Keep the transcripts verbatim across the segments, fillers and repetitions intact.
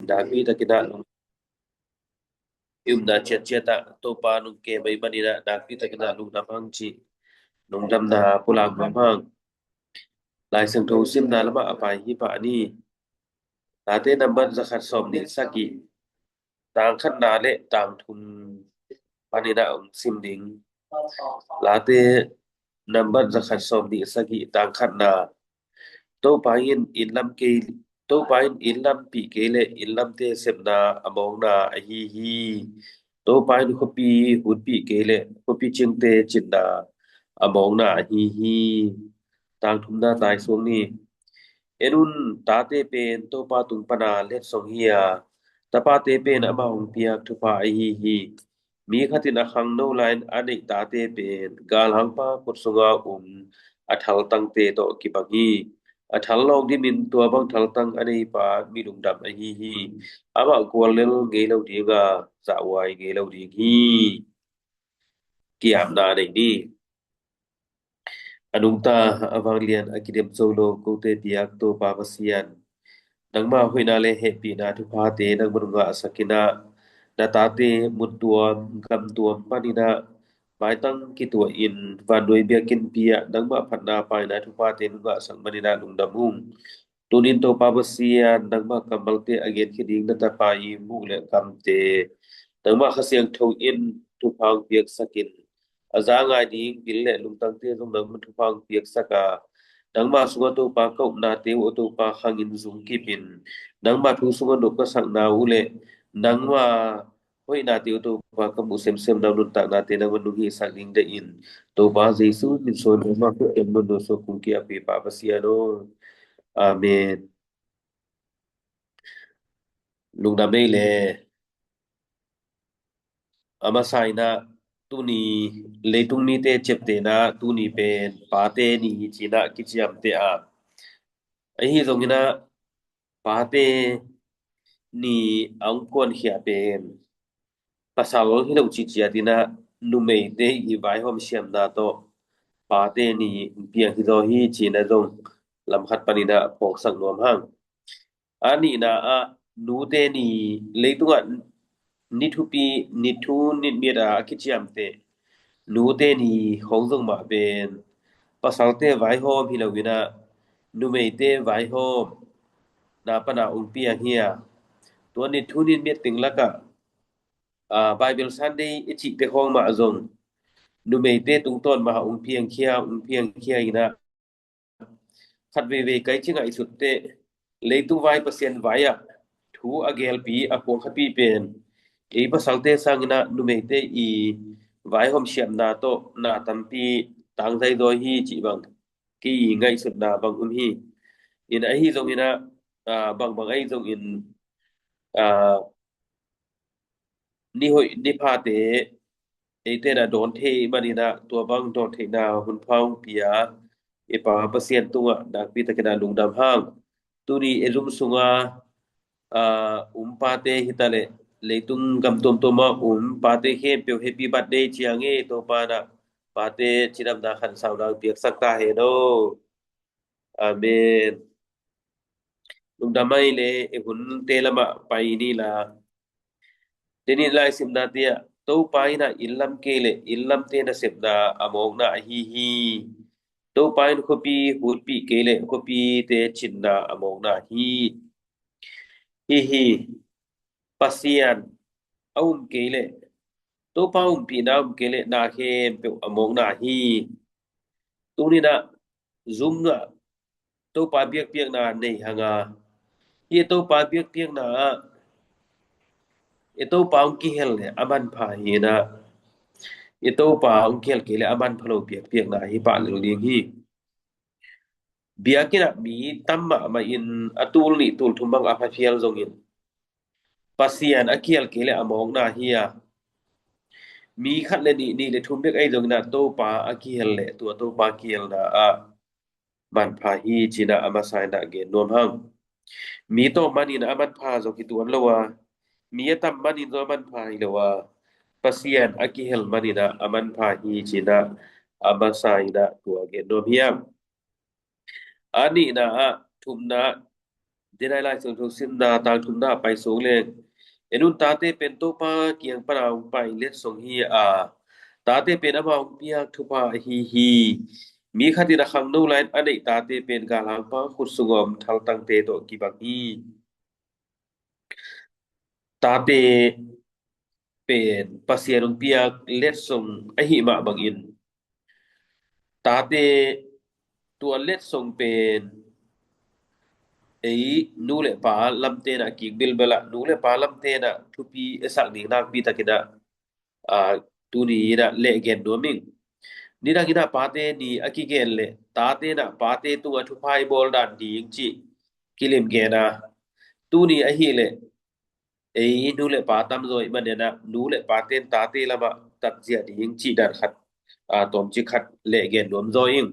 Nakpi takin ah lung i upna ciatciat ah Topa nong kem ahih manin ah nakpi takin ah lungdam hang cih lungdamna pulak nuam hang. Lai Siangtho simna lamah a pai hi pah ni. Late nambat zakhat sawmnih sagih, tang khatna le tang thum panin ah hong sim ding. Late nambat zakhat sawmnih sagih, tang khatna. Topa in inn lam kei, Topa in inn lampih kei le inn lamte sepna a mawkna ahi hi. Topa in khuapi hutpih kei le khuapi cingte cinna a mawkna ahi hi. Tang thumna taisuak ni. En un, tate pen Topa tung pana letsong hi a, tapate pen amah hong piak thupha ahi hi. Mi khat in a khangno lai-in a neih tate pen galhangpa khut sunga um a thaltangte tawh kibang hi. A thal lawng dimin tua bang thaltang a neipa mi lungdam ahi hi. Amah guallel ngei lo ding a, zahhuai ngei lo ding hi. Ki-apna nei ni. A nungta, a vanglian, a kidem zo lo kote piak Topa Pasian, nangma hoihna le hehpihna thuphate nangman hong ngahsak in ah, na tate mun tuam gam tuam panin ah maitang kituahin vannuai biakinnpi ah nangma phatna paina thuphate nong ngahsak manin ah lungdam ung. Tunin Topa Pasian, nangma kammalte a genkhia ding na tapa ihmu le kamte nangma Kha Siangtho in thupha hong piaksak in, a za ngai ding bil le lungtangte zong nangman thupha hong piaksak a, nangma sungah Topa ka upnate uh Topa khangin zungkip in, nangma thu sungah nop ka sakna uh le nangma hoihnate uh Topa ka muh semsemna uh nuntaknate nangman nong hihsak ding deih in, Topa Jesu min suang nangma khut teng mun nong suak kong ki-ap hi Pa Pasian aw. Amen. Lungdam ei le. A masa in ah tuni leitung mite ciaptehna tuni pen pate ni hi ci-in ah kiciamteh a, ahi zongin ah pate ni a hong kuankhia pen pasal hi lo ciciat in ah numeite i vaihawm siamna tawh pate ni hong piang hi zaw hi ci-in ah zong lamkhat panin ah phawksak nuam hang. A nihna ah nute ni, leitungah ni thupi, ni thu, ni miat a kiciamteh nute ni hong zong mah pen pasalte vaihawm hi lo in ah numeite vaihawm na pana hong piang hi a, tua ni thu ni miat teng lakah, ah, Bible Sunday i cihte khawng mah zong numeite tungtawn mah hong piangkhia, hong piangkhia in ah, khat veivei kai ci ngaihsut teh, leitung vai Pasian vai ah thu a gelpi a puang khatpi pen ei pasalte sangin ah numeite i vaihawm siamna tawh na tampi tangzai zaw hi cih bang kei ngaihsutna bang um hi. In ahi zongin ah, ah, bangbang ahi zongin, ah, ni hoih ni phate eite na dawn thei manin ah tua bang dawn theihna hun pha hong pia i Pa Pasian tungah nakpi takin ah lungdam hang. Tuni e zum sunga, ah, um pate hi ta leh leitung gam tuamtuam ah um pate khempeuh happy birthday ciang e, Topa na pate cidamna khansauna piaksak ta hen aw. Amen. Lungdam ei le, e hunte lamah pai ni la. Tuni lai simna tiah Topa in ah inn lam kei le inn lamte nasepna a mawkna ahi hi. Topa in khuapi hutpih kei le khuapite cinna a mawkna hi. Hi hi. Pasian a um kei le, Topa umpihna um kei le na khempeuh a mawkna hi. Tuni in ah zum ah Topa biakpiakna nei hang a, hi Topa biakpiakna ah i Topa hong kihel le a manpha hi in ah, i Topa hong kihel kei le a manpha lo biakpiakna hi pah lel ding hi. Biakinn ah mi tam mahmah in a tul nih tul thum bang a pha phial zongin Pasian a kihel kei le a mawkna hi a, mi khat le nih, nih le thum bek ahi zongin ah Topa a kihel le tua Topa kihelna ah manpha hi ci-in ah a masa in ah gen nuam hang. Mi tawh manin a manpha zong hi tuan lo a, mi a tam manin zong a manpha hi lo a, Pasian a kihel manin ah a manpha hi ci-in ah a masa in ah tua gen nuam hiam. A nihna ah thumna Denai Lai Siangtho simna tang thumna pai sung leng, en un, tate pen Topa kiang pana hong pai letsong hi a, tate pen ama hong piak thupha ahi hi. Mi khat in a khangno lai-in a neih tate pen galhangpa khut sunga om thaltangte tawh kibang hi. Tate pen Pasian hong piak letsong ahi mah bangin, tate tua letsong pen ei nu le pa lamte na kik bilbel a, nu le pa lamte na thupi a sak ding nakpi takin a, aa, tuni in a lehgen nuam ing. Nidang in a pate ni a kigen leh tate na pate tunga thupha i bawl dan ding cih kilim gen a, tuni ahih leh ei nu le pa tamzaw i hih manin a, nu le paten tate lamah tatzia ding cih dan khat, aa, tawmcik khat lehgen nuam zaw ing.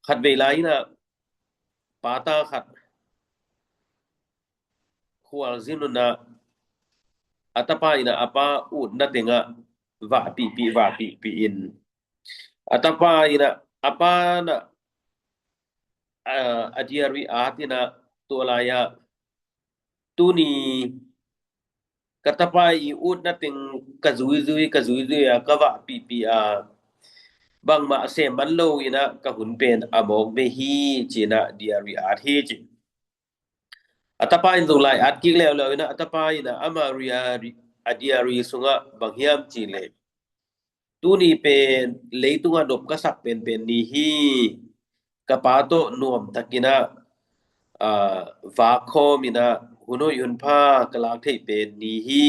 Khatvei lai in a pata khat khualzin un a, a tapa in a a pa utna tengah vahpihpih vahpihpih in, a tapa in a a pa na, aa, a diary at in a, tua lai-ah, tuni ka tapa i utna teng ka zuizui, ka zuizui a, ka vahpihpih a, bangmah sem man lo in a ka hun pen a mawk ve hi, ci in a diary at hi, ci. A tapa in zong lai at kik leuleu in a, a tapa in a ama diary, a diary sungah bang hiam cih leh, tuni pen leitungah nop ka sak penpen ni hi. Ka pa tawh nuamtakin a, aa, vak khawm in a, hun hoih hun pha ka lak theih pen ni hi.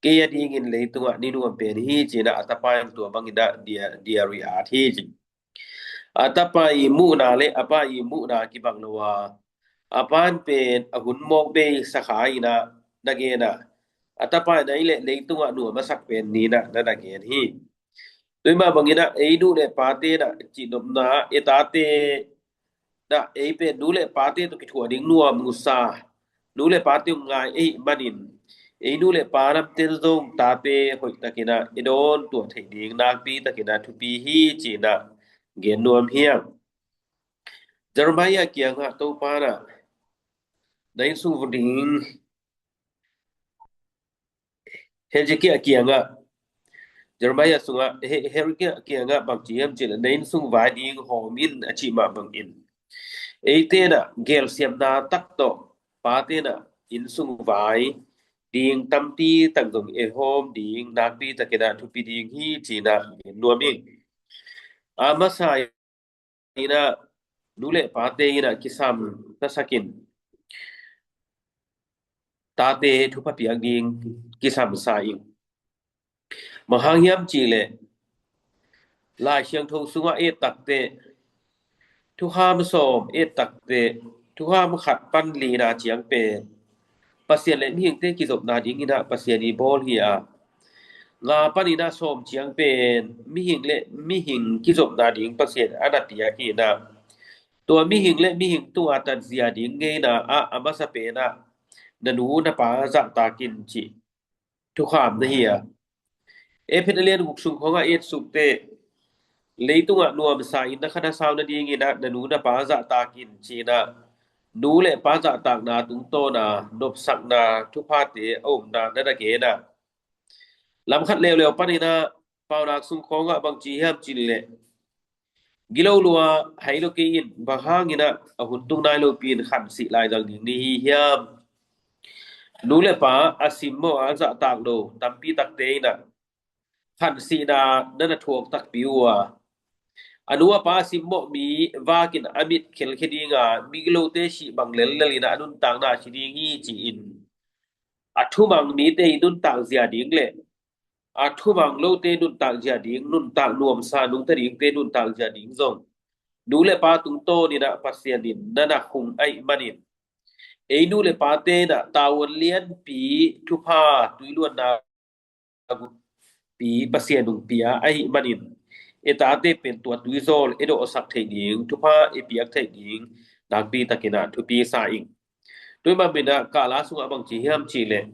Kei a dingin leitungah ni nuam pen hi, ci in a a tapa in tua bangin a dia-, diary at hi, ci. A tapa i muhna le a pa i muhna kibang lo a, a pa in pen a hun mawk bei sakha in a na gen a, a tapa in a i leh leitungah nuam a sak pen ni in a na na gen hi. Tua mah bangin a ei nu le pate na cihnopna, e tate na ei pen nu le pate tawh kithuah ding nuam ngusa, nu le pate hong ngai ahih manin, ei nu le pa lamten zong tate hoihtakin a i dawn tuah theih ding nakpi takin a thupi hi, ci in a gen nuam hi hang. Jeremiah kiangah Topa in a, na inn sung vun ding, Hezekiah kiangah, Jeremiah sungah, He-, Hezekiah kiangah bang ci hiam cih leh, na inn sung vai ding hawm in, a cih mah bangin, eite in a gelsiamna tak tawh pate in a inn sung vai ding tampi tak zong i hawm ding nakpi takin a thupi ding hi, ci in a gen nuam ing. A masa in a nu le pate in a kisam tasakin tate thupha piak ding kisam sa ing. Bang hang hiam cih leh, Lai Siangtho sungah et takteh, thukham sawm et takteh, thukham khat pan li na ciang pen Pasian le mihingte kizopna dingin a Pasian i bawl hi a, nga panin a sawm ciang pen mihing le mihing kizopna ding Pasian a na piak hi in a, tua mihing le mihing tungah tatzia ding ngeina ah a masa pen a, na nu na pa zahtak in, cih thukham na hi a. Efesa lian guk sung khawngah et suk teh, leitungah nuamsa inn khat na sau nadingin a, na nu na pa zahtak in, ci in a, nu le pa zahtakna tungtawn a nopsakna thuphate a omna na na gen a. Lam khat leuleu panin a, Paunak sung khawngah bang ci hiam cih leh, gilo lua hai lo kei in, bang hangin a, a hun tung nai lopi in khansih laizang ding ni hi hiam? Nu le pa a simmawh a zahtak lo tampi takte in a, khansihna na na thuak takpi uh a, a nu a pa a simmawh mi vakin a mit khelkhia ding a, migilote sih bang lellel in a, a nuntakna si ding hi, ci-in a thumang mite i nuntak zia ding le a thumang lote nuntak zia ding, nuntak nuamsa nungta dingte nuntak zia ding zong, nu le pa tungtawn in a Pasian in na na khung ahih manin, ei nu le pate in a tavuan lianpi, thupha, tuiluanna pi Pasian hong pia ahih manin, e tate pen tua tuizawl e dawhsak theih ding, thupha e piak theih ding nakpi takin a thupi sa ing. Tua ahih manin a, Kala sungah bang ci hiam cih leh,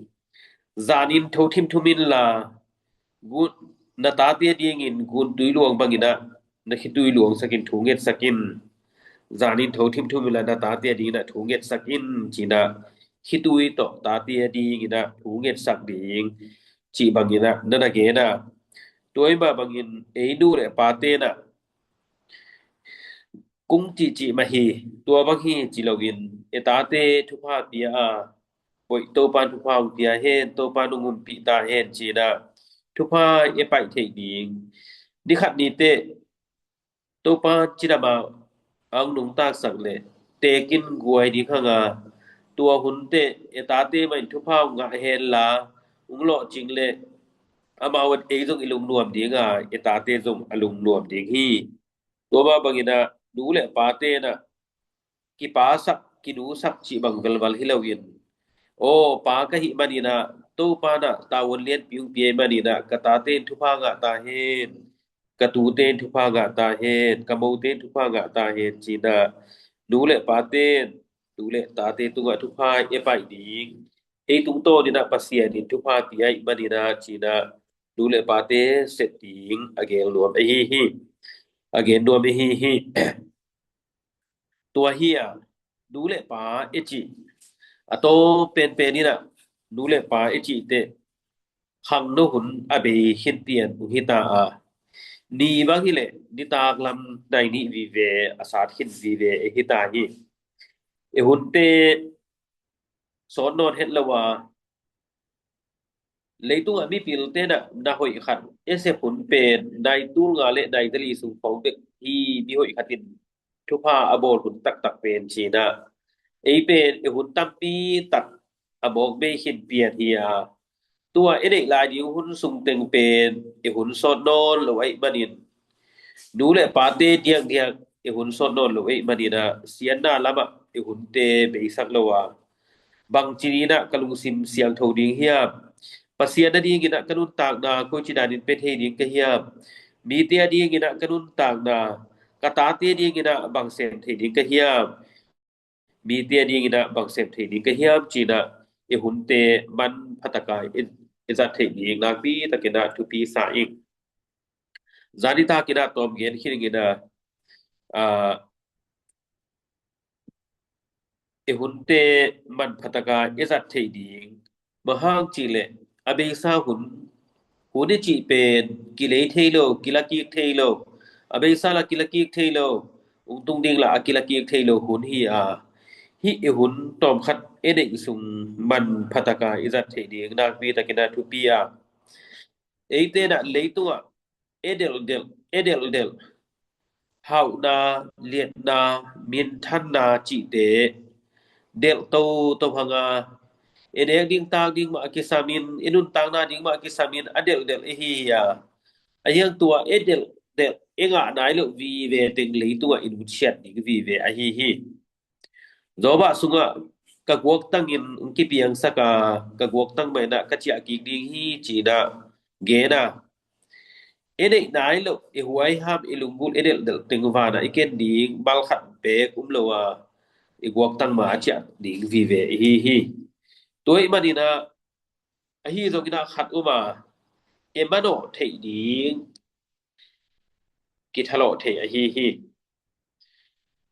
zanin tho thimthum inla, gun, na tate dingin gun tuiluang bangin a, na khitui luangsak in, thu ngetsak in. zanin tho thimthum inla na tate a dingin ah thu ngetsak in ci-in ah, khitui tawh tate a dingin ah thu ngetsak ding cih bangin ah na na gen a. Tua ahih mah bangin ei nu le pate in ah kung cihcih mah hi, tua bang hi ci loin, e tate thupha pia a, Topa in thupha hong pia hen, Topa in hong humpih ta hen ci-in ah thupha e paih theih ding. Ni khat ni teh Topa cidam a hong nungtaksak leh tekin guai ding hang a, tua hun teh e tate mah in thupha hong ngah hen la, hong lawhcing leh amau in ei zong i lungnuam ding a, e tate zong a lungnuam ding hi. Tua mah bangin ah nu le pate in ah kipasak kinusak cih bang velval hi loin, aw pa ka hih manin ah Topa in ah tavuan lianpi hong pia ahih manin ah ka tate in thupha ngah ta hen, ka tute in thupha ngah ta hen, ka mote in thupha ngah ta hen ci-in ah nu le pate in nu le tate tungah thupha e paih ding. Ei tungtawn in ah Pasian in thupha pia ahih manin ah ci-in ah nu le pate sep ding a gen nuam ahi hi. A gen nuam ahi hi. Tua hi a, nu le pa e cih a tawm penpen in ah nu le pa e cih teh khangno hun a bei khin pian uh hi ta a, ni bang hi leh nitak lam nai nih vive a sat khin vive e hi ta hi. E hunte sawt nawn het lo a, leitungah mipilte in ah na hoih khat e sep hun pen nai tul nga le nai zali sung khawng bek hi. Mi hoih khat in thupha a bawl hun taktak pen ci-in ah ei pen e hun tampi tak a mawk bei khin pian hi a, tua e neih lai ding hun sung teng pen e hun sawt nawn lo ahih manin, nu le pate diakdiak e hun sawt nawn lo ahih manin ah siatna lamah e hunte beisak lo a, bangci in ah ka lungsim siangtho ding hiam? Pasian a dingin ah ka nuntakna koici danin pia thei ding ka hiam? Mite a dingin ah ka nuntakna, ka tate a dingin ah bang sem thei ding ka hiam? Mite a dingin ah bang sem thei ding ka hiam ci-in ah e hunte manpha takin i zat theih ding nakpi takin ah thupi sa ing. Zani takin ah tawm gen khin ing in ah, e hunte manpha takin i zat theih ding. Bang hang cih leh a beisa hun, hun i cih pen kilei thei lo, kilakik thei lo, a beisa la kilakik thei lo, ung tung ding la a kilakik thei lo hun hi a, hih e hun tawmkhat e neih sung manpha takin i zat theih ding nakpi takin ah thupi a. Eite in ah leitungah e delhdelh, e delhdelh, hauhna, liatna, minthanna cihte delh toto hang a, e nek ding tak ding mah a kisamin, e nuntakna ding mah a kisamin a delhdelh e hi hi a, a hiang tua e delhdelh e ngah nai loh vive teng leitungah i nutsiat ding vive ahi hi. Job sungah ka guaktangin hong kipiangsak a, ka guaktang mah in ah ka ciah kik ding hi ci-in ah gen a, e neih nai loh, e huaiham, e lunggulh, e delhdelh teng van ah i ken ding bal khat beek um lo a, i guaktang mah a ciah ding vive i hi hi. Tua ahih manin ah ahi zongin ah khat um a, e manawh theih ding kithalawh thei ahi hi.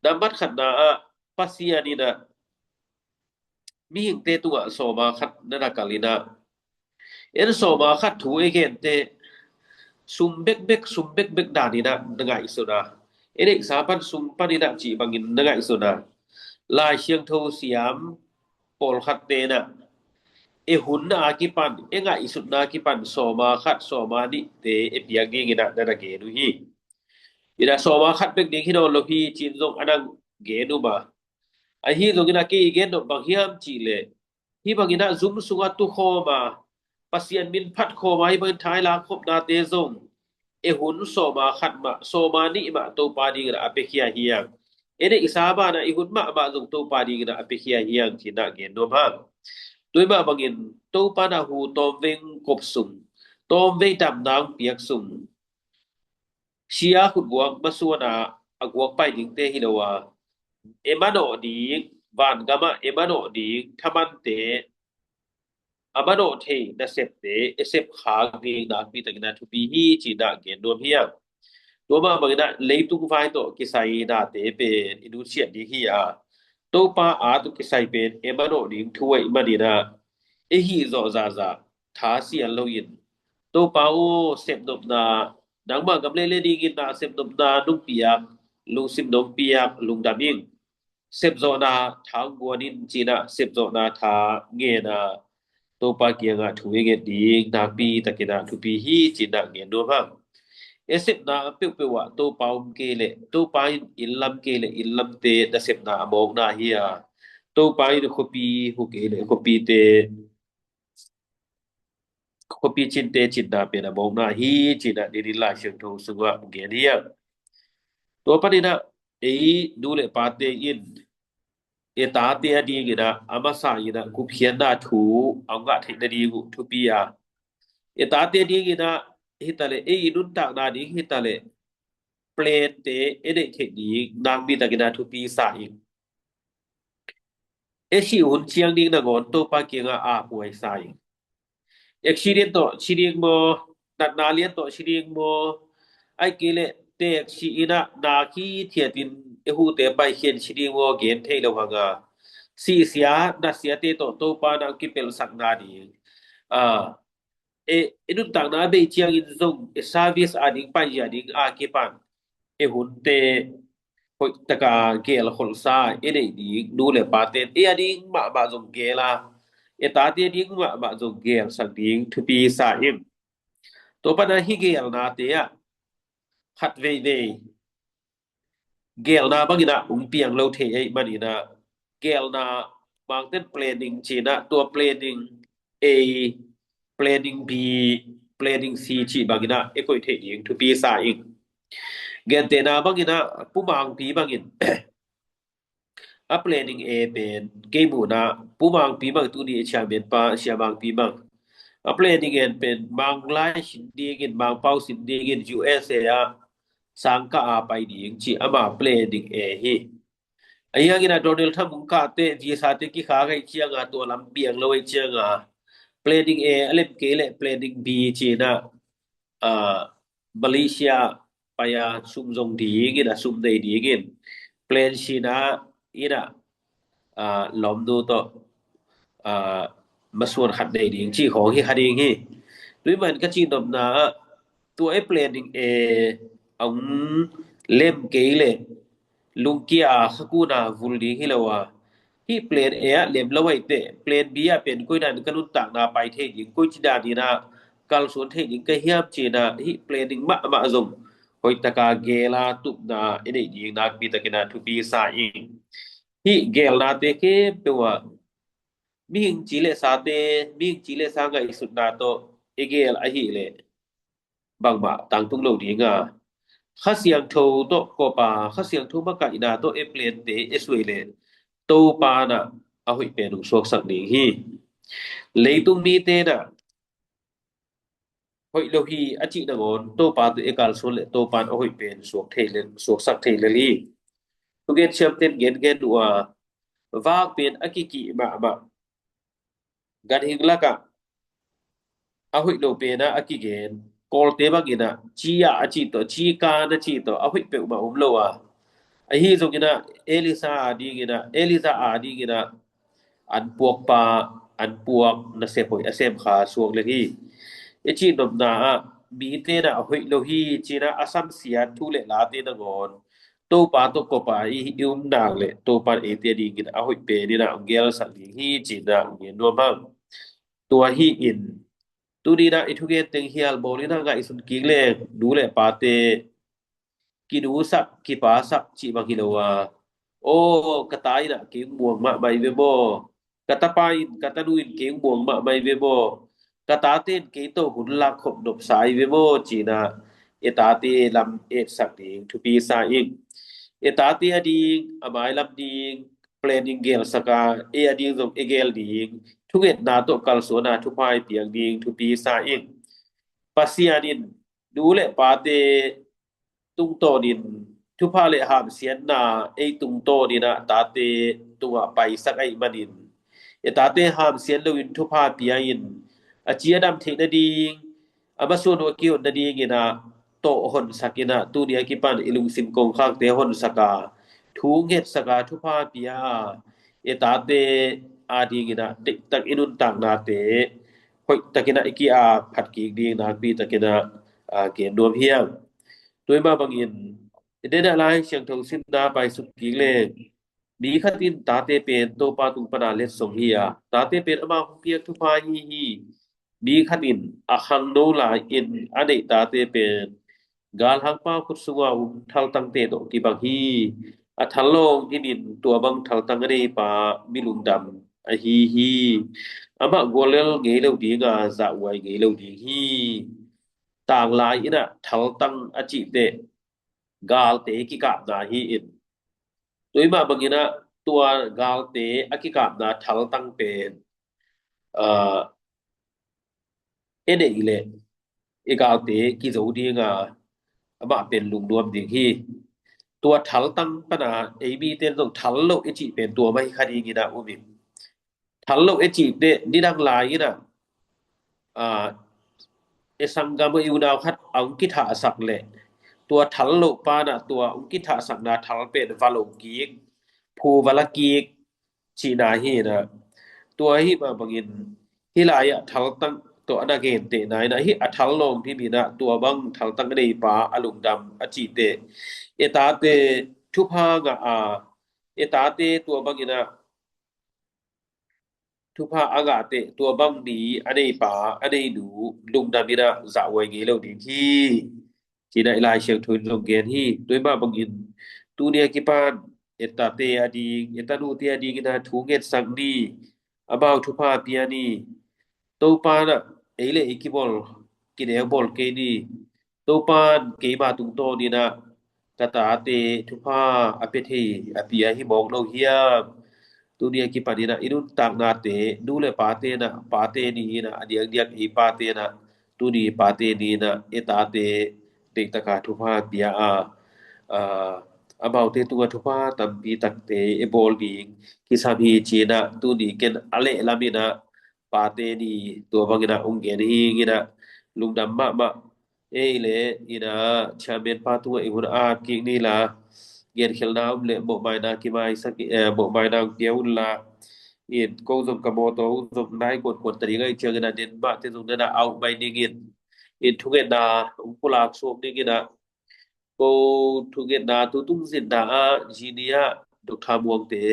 Nambat khatna ah Pasian in ah mihingte tungah sawma khat na na kal in ah, en sawma khat thu e gente sum bekbek, sum bekbek dan in ah na ngaihsun a, e neihsa pan sum pan in ah cih bangin na ngaihsun a, Lai Siangtho siam pawlkhatte in ah e hun a kipan, e ngaihsutna kipan sawma khat, sawma nihte e piak dingin ah na na gen uh hi. In ah sawma khat bek ding hi nawn lo hi ci-in zong a na gen uh a, ahi zongin ah kei i gen nop bang hiam cih leh, hih bangin ah zum sungah tukhawm a, Pasian min phat khawm a, hih bangin thailak khopnate zong e hun sawma khat mah, sawma nih mah Topa dingin ah a piakhia hi hang. E neihsa banah i hun mahmah zong Topa dingin ah a piakhia hi hang ci-in ah gen nuam hang. Tua mah bangin Topa in ah hu tawmvei kop sung, tawmvei damna hong piak sung, sia khutguak masuan a, a guak pai dingte hi lo a, e manawh ding, vangamah e manawh ding thamante, a manawh thei nasepte e sep khak ding nakpi takin ah thupi hi ci-in ah gen nuam hi hang. Tua mah bangin ah leitung vai tawh kisai nate pen i nusiat ding hi a, Topa a tawh kisai pen e manawh ding thu ahih manin ah, i hih zawh zahzah tha sian loin, Topa aw, sepnopna, nangmah gam le lei dingin na sepnopna nong piak, lungsim nong piak, lungdam ing. Sepzawhna tha hong guan in ci-in ah sepzawhna tha ngen a, Topa kiangah thu i nget ding nakpi takin ah thupi hi ci-in ah ngen nuam hang. E sepna peuhpeuh ah Topa om kei leh, Topa in inn lam kei leh inn lamte nasepna a mawkna hi a, Topa in khuapi hu kei leh khuapite, khuapi cinte cinna pen a mawkna hi ci-in ah nidin Lai Siangtho sungah gen hi a. Tua panin ah ei nu le pate in e tate a dingin ah a masa in ah gupkhiatna thu a ngah theih nading uh thupi a, e tate a dingin ah hitaleh ei i nuntakna ding hitaleh plante e neih theih ding nakpi takin ah thupi sa ing. E sih hun ciang ding nangawn Topa kiangah a huai sa ing. Accident tawh si ding maw, natna lian tawh si ding maw, ahih kei leh teek si in ah nak hithiatin e hute paikhian si ding maw gen thei lo hang a, sihsia nasiate tawh Topa na kipelhsakna ding a, e, e nuntakna a bei ciangin zong e service a ding paizia ding a kipan e hunte hoih taka gelkholhsa e neih ding nu le pate e a ding mahmah zong gel a, e tate a ding mahmah zong gelsak ding thupi sa ing. Tua pana hih gelnate ah khat veivei gelna bangin ah hong piang lo thei ahih manin ah, gelna mangten planning ci-in ah tua planning A, planning B, planning C cih bangin ah e koih theih ding thupi sa ing. Gentehna bangin ah Pu Mangpi bangin a planning A pen kei muhna Pu Mangpi bang tuni a chairman pa Sia Mangpi bang a planning A pen Manglai sin dingin, Mangpau sin dingin U S A ah sangkah a pai ding cih ama planning A hi. Ahi hangin ah Donald Trump hong kah teh visa te kikhak ahih ciangin tua lam piang lo ahih ciangin planning A a lem kei leh planning B ci-in ah, ah, Malaysia pai a sum zong dingin a sum nei dingin plan C na in ah, ah, lawmnu tawh, ah, masuan khat nei ding cih khawng hi kha ding hi. Tua ahih man ka cihnopna ah tua e planning A a hong lem kei leh lungkia a khakuna vul ding hi lo a, hih plan A ah lem lo ahih teh plan B ah pen koi dan ka nuntakna pai thei ding, koi ci dan in ah kalsuan thei ding ka hiam ci-in ah hih planning mahmah zong hoih taka gel a tupna i neih ding nakpi takin ah thupi sa ing. Hih gelnate khempeuh ah mihing ci le sate, mihing ci le sa ngaihsutna tawh i gel ahih leh bangmah tangtung lo ding a, Kha Siangtho tawh kop a, Kha Siangtho makaihna tawh e plante e suai leh Topa in ah a hoih pen hong suaksak ding hi. Leitung mite in ah hoih lo hi a cih nangawn Topa tawh e kalsuan leh Topa in a hoih pen suak thei lel, suaksak thei lel hi. Thugen siamten gengen uh a, vak pen a kikih mahmah, ganhing lakah a hoih lo pen ah a kigen. Kawlte bangin ah ci ah a cih tawh, ci kan a cih tawh a hoih peuhmah om lo a, ahi zongin ah Elisa a dingin ah, Elisa a dingin ah an puakpa, an puak nasep hoih a semkha suak lel hi. I cihnopna ah mite in ah a hoih lo hi ci-in ah a samsiat thu le late nangawn Topa tawh kop a i, i um nak leh Topa in eite a dingin a hoih pen in ah hong gelsak ding hi ci-in ah hong gen nuam hang. Tua hi in tuni in ah i thugen teng hial bawl in ah ngaihsun kik leng nu le pate kinusak kipasak cih bang hi lo a, aw ka ta in ah kei hong muang mahmah hi ve maw, ka tapa in ka tanu in kei hong muang mahmah hi ve maw, ka tate in kei tawh hun lakkhop nopsa hi ve maw ci-in ah e tate lam etsak ding thupi sa ing. E tate a ding, a mailam ding planning gelsak a, e a ding zong e gel ding, thungetna tawh kalsuan a thupha i piak ding thupi sa ing. Pasian in nu le pate tungtawnin thupha le hamsiatna ei tungtawnin ah tate tungah paisak ahih manin, e tate hamsiat loin thupha pia in a ci a dam theih nading, a masuan uh a kihon nadingin ah tawh honsak in ah, tuni a kipan i lungsim kongkhakte honsak a, thu ngetsak a, thupha pia a, i tate adingin ah deihtak i nuntaknate hoihtakin ah i ki-ap phat kik ding nakpi takin ah, a, gen nuam hi hang. Tua mah bangin, i den ah Lai Siangtho simna paisuk kik leng, mi khat in tate pen Topa tung pana letsong hi a, tate pen ama hong piak thupha hi hi. Mi khat in a khangno lai-in a neih tate pen galhangpa khut sunga um thaltangte tawh kibang hi. A thal lawng dimin tua bang thaltang a neipa mi lungdam ahi hi. Amah guallel ngei lo dinga zahhuai ngei lo ding hi. Tanglai in ah thaltang a cih teh galte kikapna hi in, tua mah bangin ah tua galte a kikapna thaltang pen, aa, e neih leh i galte kizo dinga amah pen lungnuam ding hi. Tua thaltang pana ei mite zong thal loh i cih pen tua mah hi kha dingin ah um in, thal loh e cih teh nidang lai in ah, aa, e sanggam a i unau khat a hong kithahsak leh tua thal loh pana tua hong kithahsakna thal pen va lo kik, phu va la kik cihna hi in ah, tua hi mah bangin hih lai-ah thaltang tawh a na gentehna in ah hih a thal lawng dimin ah tua bang thaltang a neipa a lungdam a cih teh, e tate thupha ngah a, e tate tua bangin ah thupha a ngah teh tua bang ni a neipa a neinu lungdam in ah zahhuai ngei lo ding hi. Ci-in ah i Lai Siangtho in zong gen hi. Tua mah bangin tuni a kipan e tate ading, e tanute adingin ah thu ngetsak ni, amau thupha pia ni. Topa in ah ei le ei kibawl, kineu bawl kei ni. Topa in keima tungtawn in ah ka tate thupha a pia thei, a pia hi mawk lo hiam? Tuni a kipan in ah i nuntaknate, nu le pate in ah, pate ni in ah, a diakdiak ei pate in ah, tuni pate ni in ah e tate deihtaka thupha pia a, aa, amaute tungah thupha tampi takte e bawl ding kisam hi ci-in ah, tuni ken a lehlam in ah pate ni tua bangin ah hong gen hi ing in ah, lungdam mahmah. Ei le in ah chairman pa tungah i hun a ap kik ni la, genkhelna om le mawhmaina kimaisak, eh, mawhmaina hong pia un la. In ko zong ka mawtaw zong nai kuankuan ta ding ahih ciangin ah den mahte zong na na au mai ning in, in thungetna hong pulak suak ning in ah, ko thungetna tu tungzinna ah Jini ah Doctor Muangte,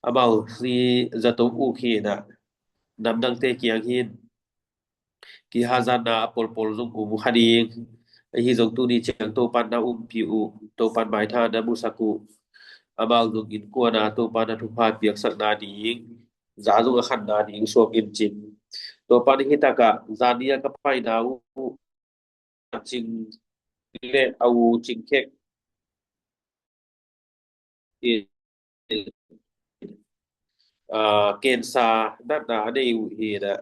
amau si zato uh hi in ah, namdangte kiang hin kihazatna a polpol zong um kha ding. Ahi zong tuni ciang Topan na umpih uh, Topan maitha na musak uh, amau zong innkuan ah Topan a thupha piaksakna ding, za zong a khanna ding suak in cin. Topan hih takah zan ni a ka paina uh, Cing le a u Cing Khek in, ah, cancer natna a nei uh hi in ah,